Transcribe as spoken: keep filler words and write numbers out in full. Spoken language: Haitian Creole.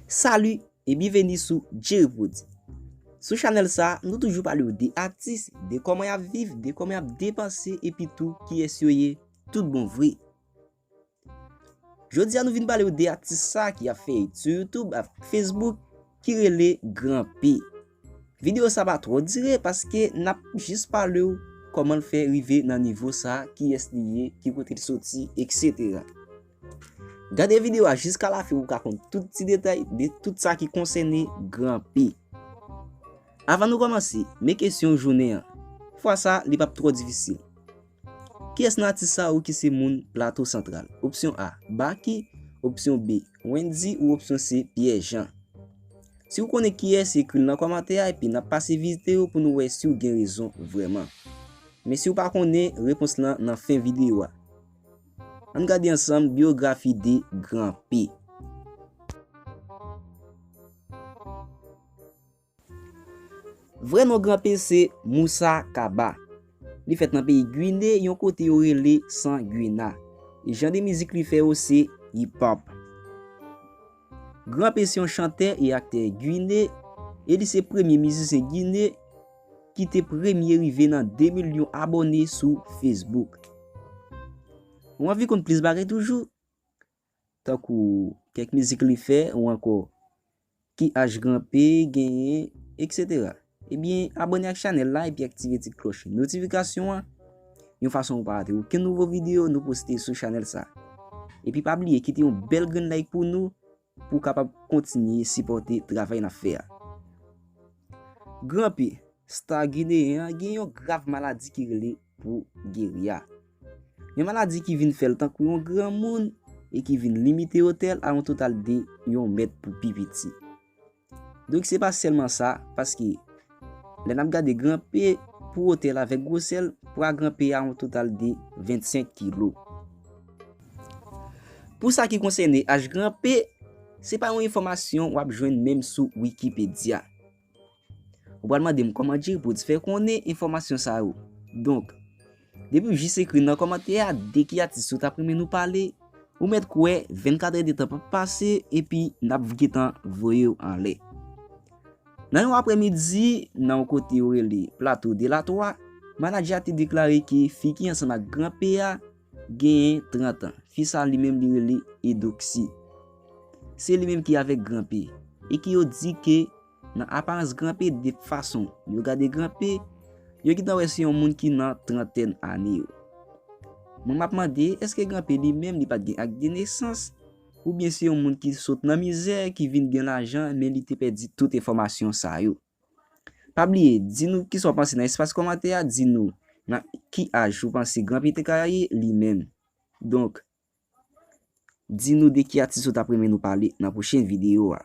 Salut e byenveni sou Jerry Prod. Sou chanèl sa, nou toujou pale w de atis, de kòman y ap viv, de kòman y ap depanse epi tou kiyès yo ye tout bon vre. Jodi a nou vin pale w de atis sa ki ap fè hit sou YouTube ak Facebook ki rele Gran P. Videyo sa pa twò dire paske n ap jis pale w kòman l fè rive nan nivo sa, kiyès li ye, ki kote l soti, etsetera. Gade videyo a jiska lafen pou w ka konn tout ti detay de tout sa ki konsène Gran P. Avan nou kòmanse, men kesyon jounen an. Fwa sa, li p ap twò difisil. Kiyès nan atis sa yo ki se moun Plato Santral? Opsyon A, Baky. Opsyon B, Wendy. Ou opsyon C, Pierre Jean. Si w konnen kiyès, ekri l nan kòmantè a epi n ap pase vizite yo pou nou wè si w gen rezon vrèman. Men si w pa konnen, repons lan nan fen videyo a. Ann gade ansanm biyografi de Gran P. Vrè non Gran P se Moussa Kaba. Li fèt nan peyi Gine, yon kote yo rele Sanguina. E jan de mizik li fè yo se hip hop. Gran P se yon chantè e aktè Gine, e li se premye mizisyen Gine ki te premye rive nan de milyon abòne sou Facebook. Ou anvi konn plis bagay toujou? Tankou kèk mizik li fè, ou ankò ki aj Gran P genyen, etsetera. Ebyen, abòne ak chanèl la epi aktive ti klòch notifikasyon an, yon fason pou w pa rate okenn nouvo videyo nou poste sou chanèl sa. Epi pa bliye kite yon bèl grenn like pou nou, pou w kapab kontinye sipòte travay n ap fè a. Gran P, sta gineyen an, gen yon grav maladi ki rele Progeria. Yon maladi ki vin fè l tankou yon granmoun e ki vin limite wotè l a yon total de yon mèt pou pi piti. Donk se pa sèlman sa, paske lè n ap gade Gran P pou wotè l avèk gwosè l, pwa Gran P a yon total de vennsenk kilo. Pou sa ki konsène aj Gran P, se pa yon enfòmasyon w ap jwenn menm sou Wikipedia. Ou pral mande m kòman Jerry Prod fè konnen enfòmasyon sa yo. Donk, depi w jis ekri nan kòmantè a de ki atis ou t ap renmen nou pale, ou mèt kwè vennkat è de tan p ap pase epi n ap gentan voye w anlè. Nan yon aprèmidi, nan yon kote yo rele Plato de la Twa, manadjè a te deklare ke fi ki ansanm ak Gran P a genyen trant an. Fi sa li menm li rele Eudoxie. Se li menm ki avèk Gran P. E ki yo di ke nan aparans Gran P, de fason yo gade Gran P, yo gentan wè se yon moun ki nan trantèn ane yo. Mwen m ap mande, èske Gran P li menm li pa t gen ak de nesans? Oubyen se yon moun ki sot nan mizè, ki vin gen lajan, men li te pèdi tout enfòmasyon sa yo? Pa bliye, di nou kisa w panse nan espas kòmantè a, di nou nan ki aj ou panse Gran P te ka ye li menm. Donk, di nou de ki atis ou t ap renmen nou pale nan pwochen videyo a.